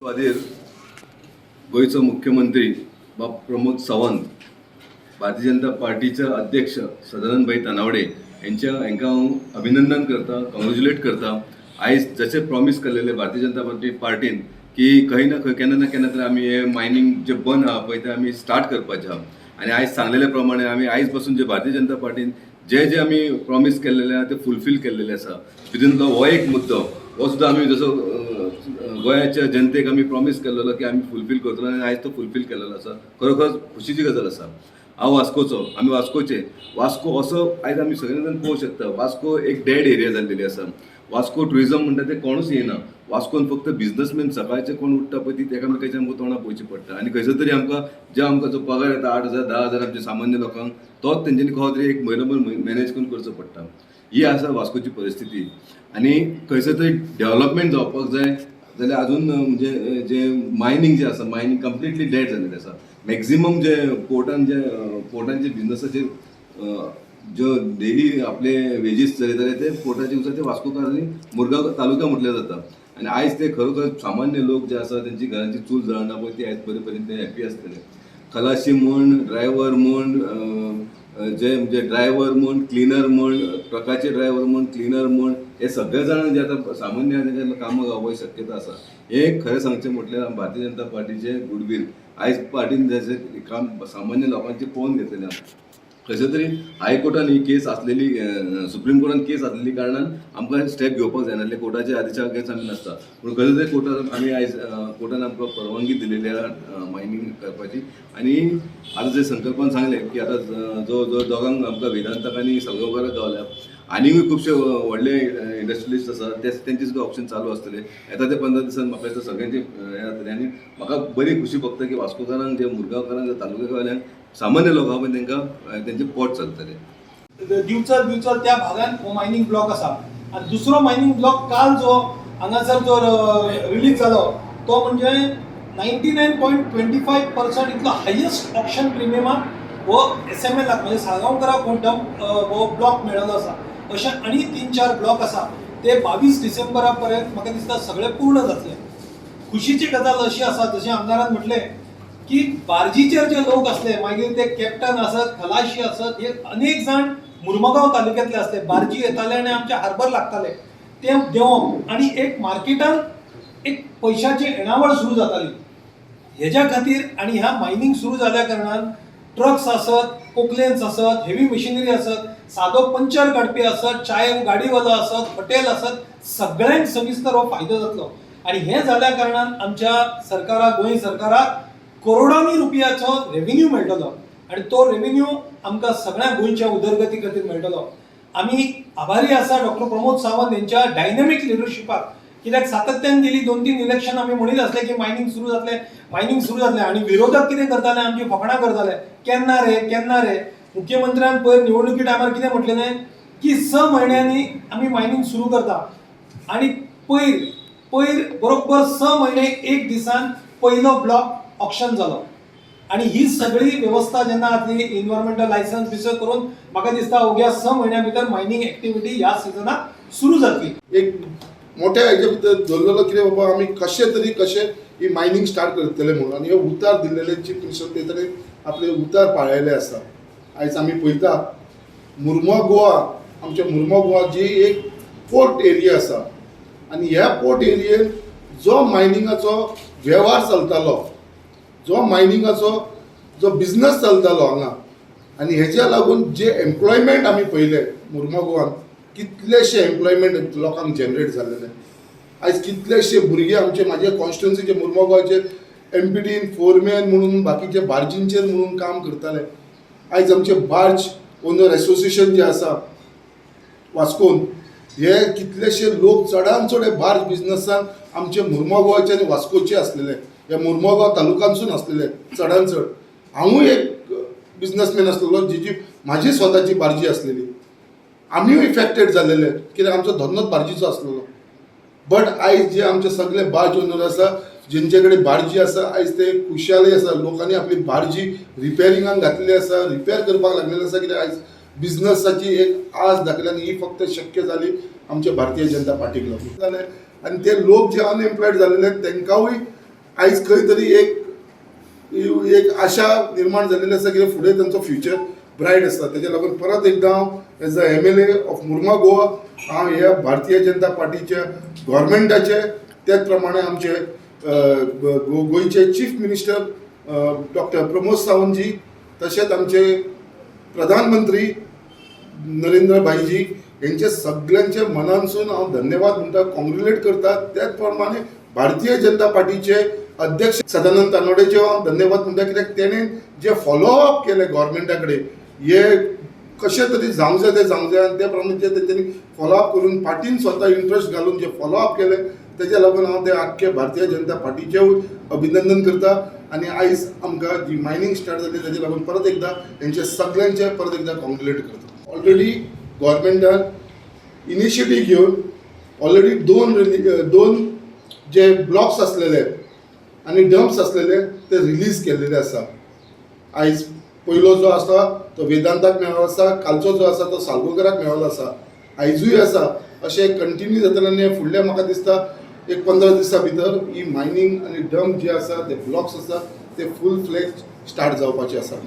खातीर गोंयचो मुख्यमंत्री बाब प्रमोद सावंत, भारतीय जनता पार्टीचे अध्यक्ष सदानंद भाई तानावडे यांच्या हांकां हांव अभिनंदन करता, कॉंग्रेच्युलेट करता. आयज जशें प्रॉमीस केल्लेलें भारतीय जनता पार्टीन की खंय ना खंय, केन्ना ना केन्ना तरी आमी हे मायनींग जे बंद आहा पळय, ते आमी स्टार्ट करपाचें आहा. आनी आयज सांगलेले प्रमाणे आमी आयज पासून जे भारतीय जनता पार्टीन जे जे आमी प्रॉमीस केल्लेले आहा, ते फुलफील केल्लेले आसा. तितूंतलो हो एक मुद्दो, हो सुद्दां आमी जसो गोंयाच्या जनतेक आमी प्रॉमीस केल्लेलो की आमी फुलफील करतलो आनी आयज तो फुलफील केल्लेलो आसा. खरोखर खुशीची गजाल आसा. हांव वास्कोचो, आमी वास्कोचे. वास्को असो आयज आमी सगळे जाण पळोवंक शकता, वास्को एक डेड एरिया जाल्लेली आसा. वास्को ट्युरिजम म्हणटा ते कोणूच येना. वास्कोन फक्त बिजनसमॅन. सकाळचे कोण उठ्ठा पळय, ती एकामेकाच्या आमकां तोंडां पळोवची पडटा. आनी खंयसर तरी आमकां जे आमकां जो पगार येता, 8,000, 10,000 आमच्या सामान्य लोकांक, तोच तेंच्यांनी कसो तरी एक म्हयनो भर मॅनेज करून करचो पडटा. ही आसा वास्कोची परिस्थिती. आनी खंयसर तरी डेव्हलपमेंट जावपाक जाय जाल्यार अजून म्हणजे जे मायनींग जे आसा, मायनींग कंप्लिटली डेड जाल्लेलें आसा. मॅक्झिमम जे पोर्टान, जे पोर्टांचे बिजनसाचे ज्यो डेली आपले वेजीस चलयताले, ते पोर्टाचे आसा, ते वास्कोकार आनी मुरगांव तालुका म्हटल्यार जाता. आनी आयज ते खरोखर सामान्य लोक जे आसा, तेंची घरांची चूल जळना पळय, ती आयज बरे तरेन ते हॅपी आसतले. खलाशी म्हण, ड्रायव्हर म्हण, जे म्हणजे ड्रायव्हर म्हण, क्लिनर म्हण, ट्रकाचे ड्रायव्हर म्हण, क्लिनर म्हण, हे सगळे जाण जे आतां सामान्य आहा, तेंकां कामां गावपाची शक्यता आसा. हें खरें सांगचें म्हटल्यार भारतीय जनता पार्टीचें गुडवील. आयज पार्टीन जशें काम सामान्य लोकांचें पळोवन घेतलेलें आसा. खंयसर तरी हायकोर्टान ही केस आसलेली, सुप्रीम कोर्टान केस आसलेली कारणान आमकां स्टेप घेवपाक जायना आसले. कोर्टाच्या आदेशा अगेन्स्ट आमी नासता, पूण खंयसर तरी कोर्टान आमी आयज कोर्टान आमकां परवानगी दिलेली आहा मायनींग करपाची. आनी आतां जे संकल्पान सांगलें की आतां जो जो दोगांक आमकां, वेदांताक आनी साळगांवकाराक गावल्या, आनीकूय खुबशे व्हडले इंडस्ट्रियलिस्ट आसा, ते तेंचे सुद्दां ऑप्शन चालू आसतले. येता ते 15 दिसान म्हाका दिसता सगळ्यांचे हें जातलें. आनी म्हाका बरी खुशी भोगता की वास्कोकारांक, जे मुरगांवकारांक, जे तालुक्यावाल्यांक, सामान्य लोकांक पण तांकां तेंचें पोट चलतलें. दिवचल दिवचल त्या भागान हो मायनींग ब्लॉक आसा. आनी दुसरो मायनींग ब्लॉक काल जो हांगासर जो रिलीज जालो, तो म्हणजे 99.25% इतलो हायेस्ट ऑक्शन प्रिमियमाक हो एसएमएलाक, म्हणजे साळगांवकराक हो डंप, हो ब्लॉक मेळिल्लो आसा. अशे आनी तीन चार ब्लॉक आसा, ते 22 डिसेंबरा पर्यंत म्हाका दिसता सगळे पूर्ण जातले. खुशीची गजाल अशी आसा, जशें आमदारान म्हटलें की बार्जीचेर जे लोक आसले, मागीर ते कॅप्टन आसत, खलाशी आसत, हे अनेक जाण मुर्मगांव तालुक्यांतले आसले. बार्जी येताले आनी आमचे हार्बर लागताले, ते देंवप आनी एक मार्केटान एक पयशाची येणावळ सुरू जाताली. हेज्या खातीर आनी ह्या मायनींग सुरू जाल्या कारणान ट्रक्स आसत, पोकलेन्स आसत, हेवी मशिनरी आसत, सादो पंचर काडपी आसत, चाय गाडीवालो आसत, हॉटेल आसत, सगळ्यांक सविस्तर हो फायदो जातलो. आनी हें जाल्या कारणान आमच्या सरकाराक, गोंय सरकाराक करोडांनी रुपयाचो रेव्हेन्यू मेळटलो आनी तो रेव्हेन्यू आमकां सगळ्या गोंयच्या उदरगती खातीर मेळटलो. आमी आभारी आसा डॉक्टर प्रमोद सावंत यांच्या डायनॅमीक लिडरशिपाक, कित्याक सातत्यान गेली दोन तीन इलेक्शन आमी म्हणीत आसले की मायनींग सुरू जातलें, मायनींग सुरू जातलें. आनी विरोधक कितें करताले? आमची फकाणां करताले, केन्ना रे, केन्ना रे? मुख्यमंत्र्यान पयर निवडणुकी टायमार कितें म्हटलेलें की 6 म्हयन्यांनी आमी मायनींग सुरू करता. आनी पयर पयर बरोबर 6 म्हयने एक दिसान पयलो ब्लॉक ऑक्शन जालो. आनी ही सगळी वेवस्था जेन्ना जातली, इन्वायरमेंटल लायसन्स बिसन्स करून, म्हाका दिसता अवघ्या 6 म्हयन्या भितर मायनींग एक्टिविटी ह्या सिजनाक सुरू जातली. एक मोठ्या हेजे भितर दवरलेलो कितें बाबा, आमी कशें तरी कशें ही मायनींग स्टार्ट करतले म्हणून. आनी हे उतार दिल्लेले चीफ मिनिस्टर ते आपले उतार पाळयले आसा. आयज आमी पळयता, मुर्मो गोवा, आमच्या मुर्मो गोवा जी एक पोर्ट एरिया आसा आनी ह्या पोर्ट एरियेन जो मायनिंगाचो वेव्हार चलतालो, जो मायनिंगाचो जो बिजनस चलतालो हांगा, आनी हेज्या लागून जे एम्प्लॉयमेंट आमी पळयले, मुर्मो गोवान कितलेशे एम्प्लॉयमेंट लोकांक जनरेट जाल्लेले. आयज कितलेशे भुरगे आमचे, म्हाजे कॉन्स्टिट्युन्सीचे, मुर्मो गोवाचे एमपीटीन फोरमॅन म्हणून, बाकीचे बार्जींचेर म्हणून काम करताले. आयज आमचे बार्ज ओनर एसोसिएशन जे आसा वास्कोन, हे कितलेशे लोक चडान चड हे बार्ज बिजनसान आमचे मुर्मो गोवाचे आनी वास्कोचे आसलेले, ह्या मुर्मोगांव तालुकांसून आसलेले चडान चड. हांवूय एक बिजनसमॅन आसलेलो, जिची म्हाजी स्वताची बार्जी आसलेली. आमीय इफेक्टेड जालेले, कित्याक आमचो धंदोच बार्जीचो आसलेलो. बट आयज जे आमचे सगळे बार्ज ओनर आसा, जेंचे कडेन बार्जी आसा, आयज ते खुशाली आसा. लोकांनी आपली बार्जी रिपेरिंगाक घातलेली आसा, रिपेर करपाक लागलेले आसा, कित्याक आयज बिजनसाची एक आस दाखयली. आनी ही फक्त शक्य जाली आमच्या भारतीय जनता पार्टीक लागून जालें. आनी ते लोक जे अनएम्प्लॉयड जालेले, तांकांय आयज खंय तरी एक एक आशा निर्माण जाल्लेली आसा की फुडें तांचो फ्युचर ब्रायट आसता. तेज्या लागून परत एकदां हांव as a MLA of Mormugao हांव ह्या भारतीय जनता पार्टीच्या गव्हर्मेंटाचे, त्याच प्रमाणे आमचे गोंयचे chief minister doctor Pramod Sawantji, तशेंच आमचे प्रधानमंत्री नरेंद्र भाईजी यांचे सगळ्यांचे मनानसून हांव धन्यवाद म्हणटा, कॉंग्रेच्युलेट करता. त्याच प्रमाणे भारतीय जनता पार्टीचे अध्यक्ष सदानंद तानोडेचे हांव धन्यवाद म्हणटा, कित्याक तेणें जे फॉलोअप केलें गव्हर्मेंटा कडेन, हे कशें तरी जावंक जाय तें जावंक जाय, आनी त्या प्रमाणे जे तेंच्यांनी फॉलोअप करून पार्टीन स्वता इंट्रस्ट घालून जे फॉलोअप केलें तेज्या लागून हांव ते आख्खे भारतीय जनता पार्टीचें अभिनंदन करता. आनी आयज आमकां जी मायनींग स्टार्ट जाली तेज्या लागून परत एकदां तेंचे सगळ्यांचे परत एकदां कॉंग्रेच्युलेट करता. ऑलरेडी गव्हर्मेंटान इनिशिएटीव घेवन ऑलरेडी दोन जे ब्लॉक्स आसलेले आनी डम्प्स आसलेले ते रिलीज केल्लेले आसा. आयज पयलो जो आसा तो वेदांताक मेळ्ळो आसा, कालचो जो आसा तो सालगांवकराक मेळ्ळो आसा, आयजूय आसा. अशें कंटिन्यू जातलें आनी फुडल्या म्हाका दिसता एक 15 दिसां भितर ही मायनींग आनी डंप जे आसा ते ब्लॉक्स आसा ते फूल फ्लॅज स्टार्ट जावपाचे आसा.